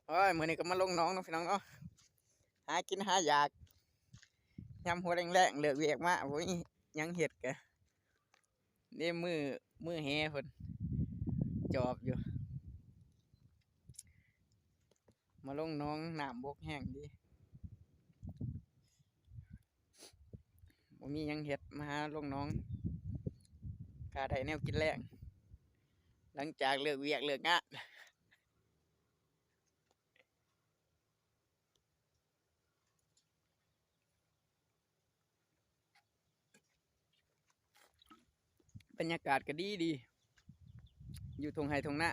ໂອ້ຍ ມື້ນີ້ກໍມາລົງໜອງເນາະພີ່ນ້ອງເນາະ ຫາກິນຫາຢາກ ຍາມຫົວແລງໆ ເລີກວຽກມາ ບໍ່ມີຫຍັງເຮັດກະ ນີ້ມື ມືແຫເພິ່ນຈອບຢູ່ ມາລົງໜອງ ນ້ຳບົກແຮງດີ ບໍ່ມີຫຍັງເຮັດ ມາຫາລົງໜອງ ກະໄດ້ແນວກິນແລງ ຫຼັງຈາກເລີກວຽກເລີກງານ. ບັນຍາກາດກໍດີດີ ຢູ່ທົ່ງໄຮ່ທົ່ງນາ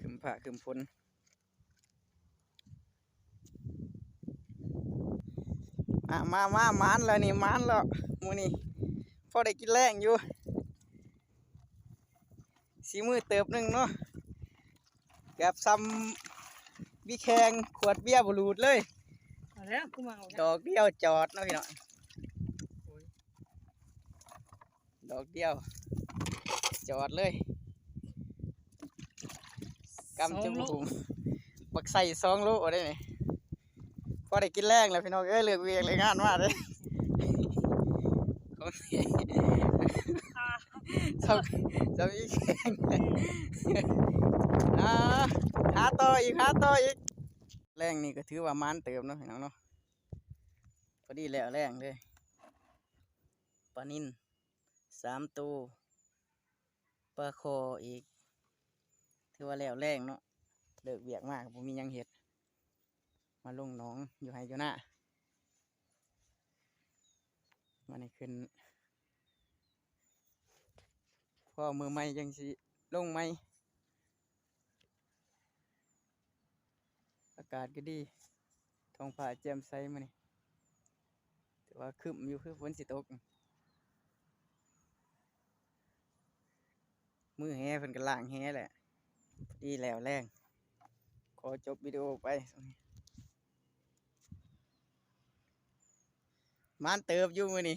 ຄຶ້ມຟ້າຄຶ້ມຝົນ ມາ ມາ ມາ ໝານແລ້ວນີ້ ໝານແລ້ວມື້ນີ້ ພໍໄດ້ກິນແລງຢູ່ ສີມືເຕີບໜຶ່ງເນາະ ເກືອບສ່ຳມີແຂ່ງຂວດເບຍບູລູດເລີຍ ເອົາແລ້ວ ກູມາເອົາແລ້ວ ດອກດຽວຈອດເນາະພີ່ນ້ອງ ໂອ້ຍ ດອກດຽວຈອດເລີຍ ກຳຈະບໍ່ຫຸ້ມ ບັກໄຊສອງໂລໄດ້ນີ້ ພໍໄດ້ກິນແລງແລ້ວພີ່ນ້ອງເອີຍ ເລີກວຽກເລີກງານມາເດ້ ຂອງ ອ່າ ສ່ຳ ສ່ຳອີກ ອ່າ ຫາຕໍ່ອີກ ຫາຕໍ່ອີກ ແລງນີ້ກໍຖືວ່າໝານເຕີບເນາະພີ່ນ້ອງເນາະ ພໍດີແລ້ວແລງເລີຍ ປານິນ ສາມໂຕ ປາຄໍ່ອີກ ຖືວ່າແລ້ວແລງເນາະ ເລີກວຽກມາກໍບໍ່ມີຫຍັງເຮັດ ມາລົງໜອງຢູ່ໄຮ່ຢູ່ນາ ມານີ້ຂຶ້ນ ພໍມື້ໃໝ່ຈັ່ງຊິລົງໃໝ່. ອາກາດກໍດີ ທ້ອງຟ້າແຈ່ມໃສມື້ນີ້ ແຕ່ວ່າຄຶ້ມຢູ່ ຄືຝົນຊິຕົກ ມືແຫເພິ່ນກໍລ້າງແຫແຫຼະ ພໍດີແລ້ວແລງ ຂໍຈົບວິດີໂອໄປ ໝານເຕີບຢູ່ມື້ນີ້